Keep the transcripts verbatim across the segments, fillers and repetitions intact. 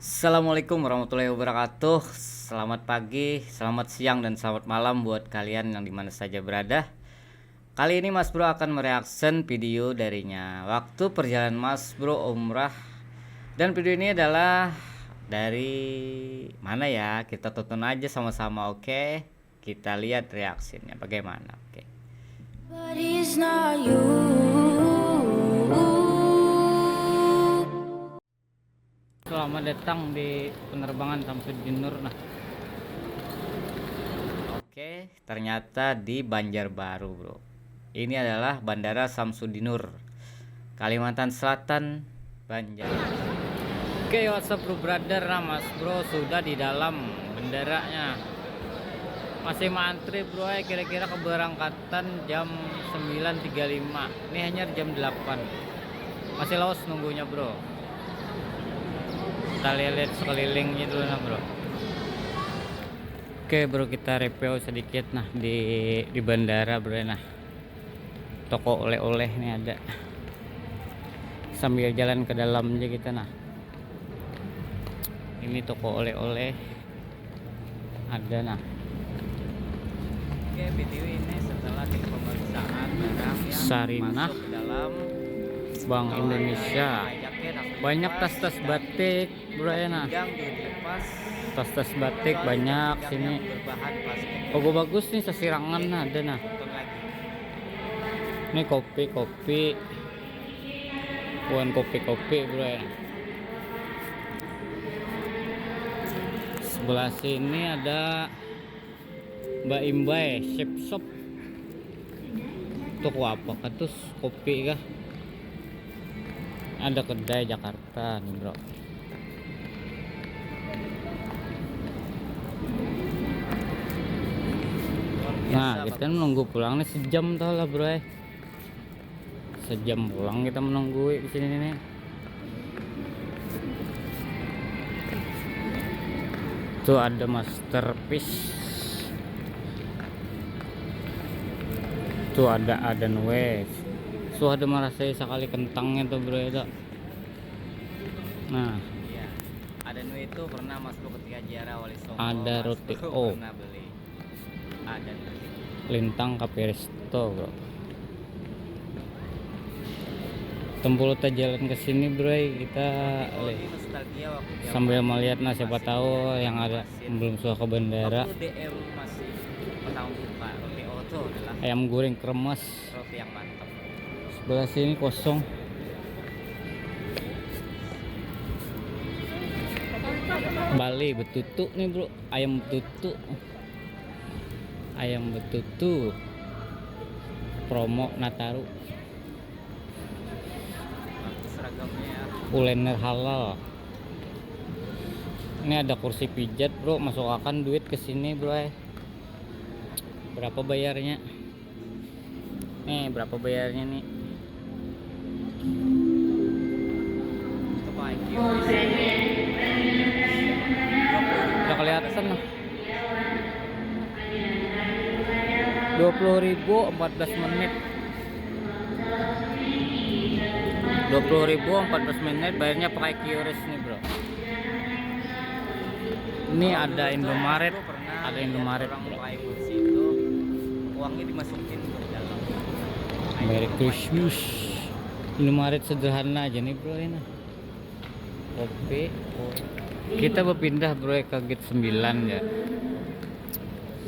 Assalamualaikum warahmatullahi wabarakatuh. Selamat pagi, selamat siang, dan selamat malam buat kalian yang dimana saja berada. Kali ini Mas Bro akan mereaction video darinya waktu perjalanan Mas Bro umrah. Dan video ini adalah dari mana ya? Kita tonton aja sama-sama, oke? Kita lihat reaksinya bagaimana, oke? But it's not you. Selamat datang di penerbangan Samsudinur, nah. Oke, ternyata di Banjarbaru, Bro. Ini adalah Bandara Samsudinur, Kalimantan Selatan, Banjar. Oke, what's up, bro, brother? Nah, Mas Bro sudah di dalam bendaranya. Masih mantri, bro, eh, kira-kira keberangkatan jam sembilan tiga lima. Ini hanya jam delapan. Masih lawas nunggunya, bro. Kita lihat sekelilingnya dulu, nah, bro. Oke, bro, kita review sedikit, nah, di di bandara, bro, nah. Toko oleh-oleh nih ada. Sambil jalan ke dalam aja kita, nah. Ini toko oleh-oleh. Ada, nah. Oke, B T W ini setelah di pemeriksaan barang yang Sarinah, masuk ke dalam Bank Indonesia. Banyak tas-tas batik, bro, ya, nah. Tas-tas batik banyak sini. Bagus-bagus nih, sasirangan ada, nah. Ini kopi-kopi. Bukan kopi-kopi, bro, ya. Sebelah sini ada Mbak Imbai, Chef Shop. Toko apa kah tuh? Kopi kah? Ada kedai Jakarta nih, bro. Nah, kita menunggu pulang nih sejam tau lah, bro, eh. Sejam pulang kita menunggu di sini nih. Tuh ada masterpiece. Tuh ada adan wave. Tuh ada merasai sekali kentangnya tuh, bro, itu. Nah, iya. Adan wave itu pernah Mas Bro ketika ziarah Wali Songo. Ada roti. Oh. Pernah beli. Lintang Cafe Resto, bro. Tempuluh ta jalan ke sini, bro, kita sambil melihat, nah, siapa tahu yang ada belum suah ke bandara. Ayam goreng kremes. Sebelah sini kosong. Bali betutu nih, bro, ayam betutu. Ayam betutu. Promo Nataru. Kuliner halal. Ini ada kursi pijat, bro, masukkan duit ke sini, bro, eh. Berapa bayarnya? Nih, berapa bayarnya nih? Udah kelihatan lah. Dua puluh ribu empat belas menit. Dua puluh ribu empat belas menit, bayarnya pakai QRIS nih, bro. Ini ada Indomaret, ada Indomaret, bro. Uangnya dimasukin ke dalam. Merry Christmas. Indomaret sederhana aja nih, bro, ini. Kopi. Kita berpindah, bro, ke gate sembilan ya.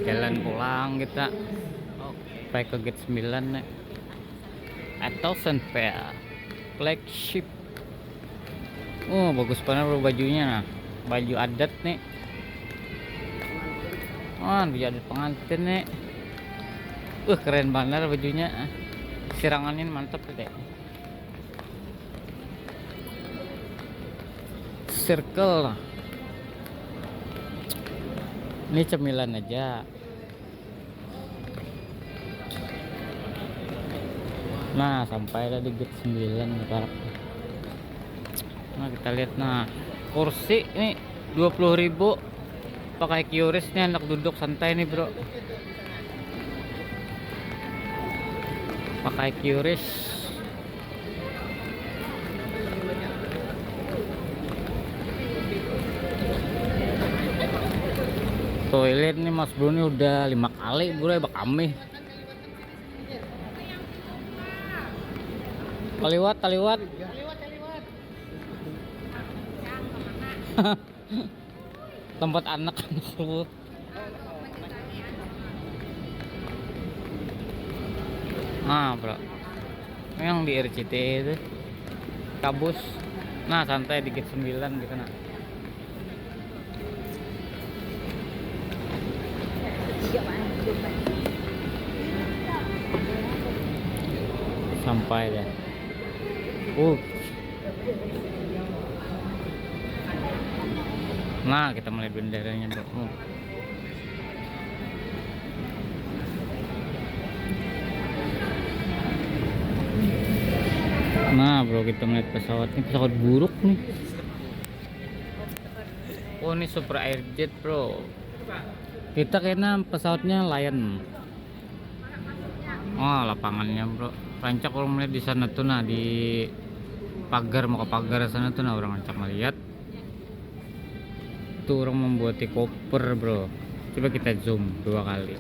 Jalan pulang kita. Oke. Pakai ke gate sembilan nih. Atau Senpel. Flagship. Oh, bagus banar, bro, bajunya, nah. Baju adat nih. Wah, baju adat pengantin nih. Uh, keren banar bajunya. Sirangannya mantep deh. Circle. Ini cemilan aja. Nah, sampai lah di gate sembilan nih, parak. Nah, kita lihat, nah, kursi ini dua puluh ribu. Pakai QRIS nih, anak duduk santai nih, bro. Pakai QRIS. Toilet nih Mas Bro nih udah lima kali bro ya, bakamih. Taliwat, taliwat. Tempat anak-anak lu. Nah bro, yang di R C T I itu kabus. Nah, santai dikit sembilan gitu nah. Sampai deh. Uh. Nah, kita melihat benderanya bro. Uh. Nah bro, kita melihat pesawat ini, pesawat buruk nih. Oh, ini Super Airjet bro. Kita kena pesawatnya Lion. Oh, lapangannya bro, rancak orang melihat di sana tuh nah, di pagar, mau ke pagar sana tuh nah, orang rancak melihat. Itu orang membuat koper bro. Coba kita zoom dua kali.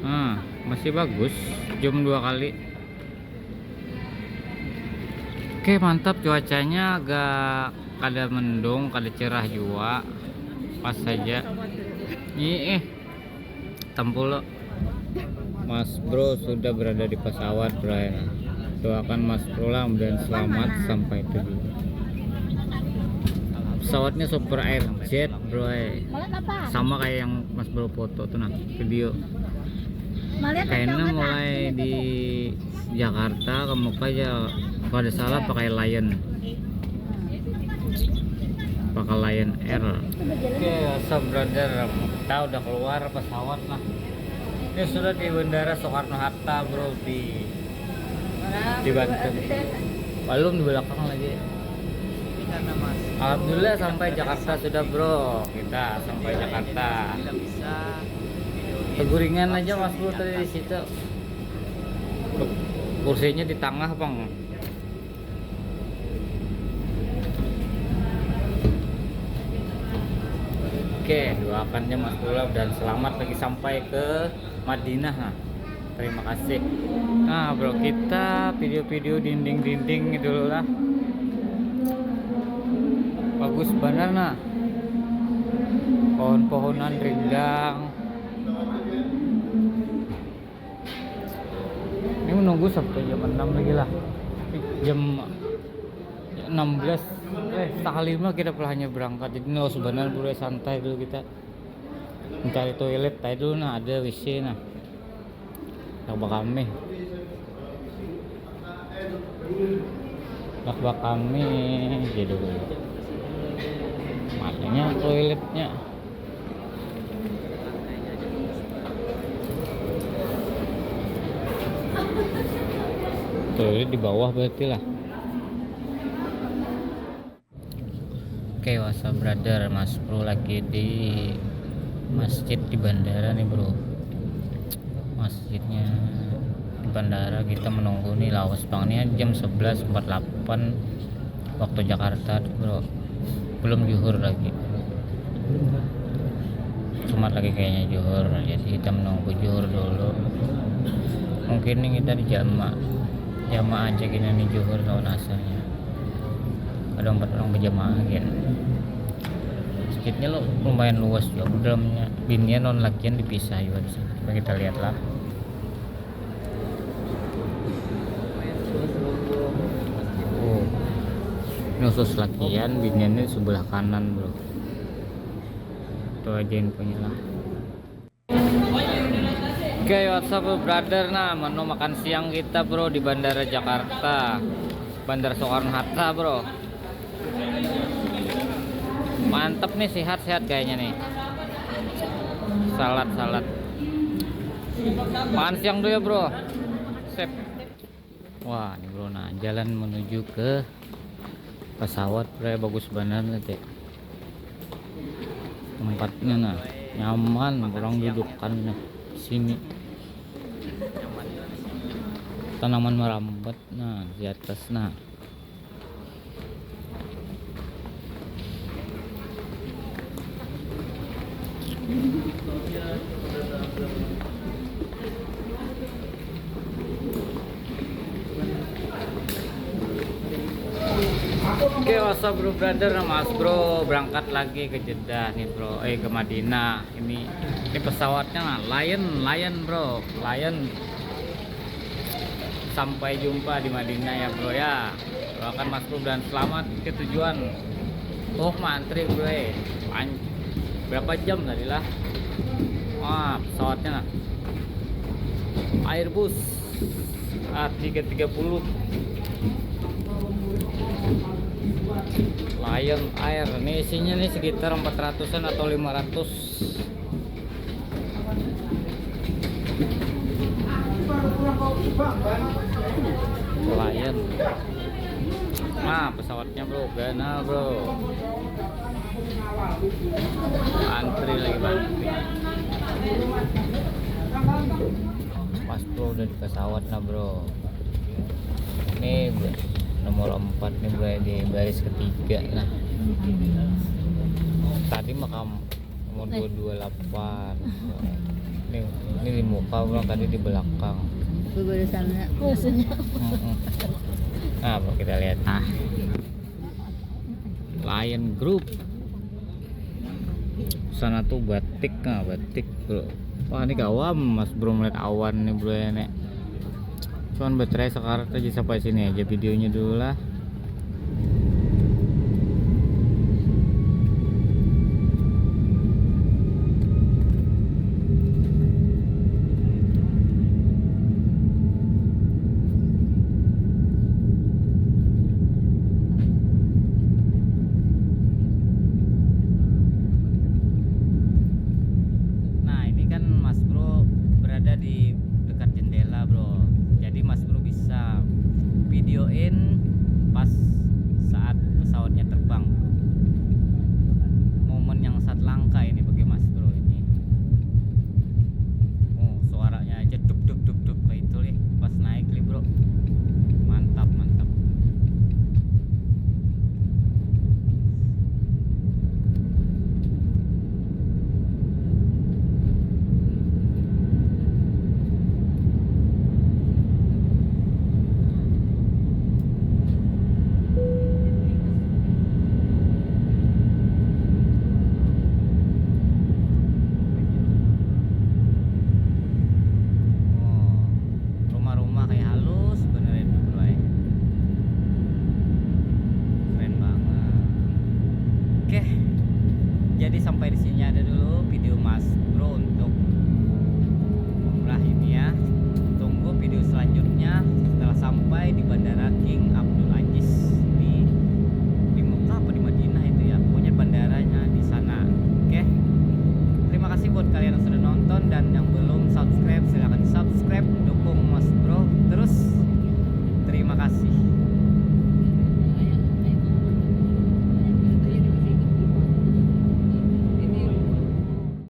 Nah, masih bagus, zoom dua kali. Oke, mantap, cuacanya agak kada mendung, kada cerah juga, pas saja. Iya eh. Tampul lo. Mas bro sudah berada di pesawat bro ya. Doakan mas bro lah dan selamat sampai tujuan. Pesawatnya Super Air Jet bro ya. Sama kayak yang mas bro foto tuh nah, video. Kayaknya mulai di Jakarta ke Mekah ya, pada salah pakai Lion, pakai Lion Air. Oke, WhatsApp brother, kita udah keluar pesawat lah. Ini sudah di Bandara Soekarno Hatta bro, di di Banten. Belum, di belakang lagi. Alhamdulillah sampai Jakarta sudah bro, kita sampai Jakarta. Teguringan aja mas bro tadi di situ. Kursinya di tengah bang. Oke, doakannya mas bro dan selamat lagi sampai ke Madinah nah. Terima kasih. Nah bro, kita video-video dinding-dinding dulu lah. Bagus bener nah. Pohon-pohonan rindang. Ini menunggu sampai jam enam lagi lah. Jam enam belas, eh setengah lima kita pelahnya berangkat. Jadi nggak usah benar bro, santai dulu kita mencari toilet tadi dulu nah, ada W C nah. Yang bakami. Bak bakami gitu. Makanya toiletnya. Toilet di bawah berarti lah. Oke, what's up brother, Mas Bro lagi di masjid di bandara nih bro. Masjidnya di bandara, kita menunggu nih, lawas bang nih, jam sebelas empat delapan waktu Jakarta tuh bro, belum juhur lagi. Jumat lagi kayaknya juhur, jadi kita menunggu juhur dulu. Mungkin nih kita di jama jama aja gini nih juhur lawan asarnya. Ada empat orang berjamaah gini. Masjidnya lo lumayan luas juga bro, dalamnya. Binian non lakian dipisah juga di sini. Coba kita lihat lah. Oh. Ini khusus lakian, biniannya di sebelah kanan bro. Itu aja infonya lah. Oke, what's up brother? Nah, menu makan siang kita bro di Bandara Jakarta, Bandara Soekarno Hatta bro. Mantep nih, sehat-sehat kayaknya nih. Salad-salad. Makan siang dulu ya bro. Sip. Wah, ini bro, nah jalan menuju ke pesawat bro, bagus banget nih teh. Tempatnya nah nyaman, orang dudukan nah sini. Tanaman merambat nah di atas nah. Oke, what's up, bro, brother? Mas Bro berangkat lagi ke Jeddah nih, bro. Eh, ke Madinah. Ini ini pesawatnya, nah, Lion, Lion, bro. Lion. Sampai jumpa di Madinah ya, bro, ya. Doakan Mas Bro dan selamat ke tujuan. Oh, mantri, bro, eh. Pan- berapa jam tadi lah? Wah, pesawatnya, nah. Airbus A tiga tiga puluh. Lion Air. Ini isinya nih sekitar empat ratusan atau lima ratus. Lion. Nah, pesawatnya, bro, ganal, bro. Antri lagi, bang. Pas, bro, udah di pesawat, nah, bro. Ini nomor empat nih, bro, di baris ketiga, nah. Tadi makam nomor dua dua delapan. Ini, ini di muka, bro, tadi di belakang. Barusan ya, maksudnya. Mm-mm. Nah, bro, kita lihat. Ah. Lion Group. Sana tuh batik, nah, batik, bro. Wah, ini gawam, Mas Bro, melihat awan nih, bro, ya, nek. Cuman baterai sekarat aja, sampai sini aja videonya dulu lah. Nah, ini kan Mas Bro berada di dekat jendela, bro. Jadi Mas Bro bisa videoin pas saat pesawatnya terbang. Momen yang sangat langka ini bagi Mas Bro ini. Oh, suaranya aja dup dup dup dup kayak itu, lih, pas naik, lih, bro. Mantap, mantap. Oh, rumah-rumah kayak halus bener itu, bro, eh. Keren banget. Oke, jadi sampai di sini ada dulu video Mas Bro untuk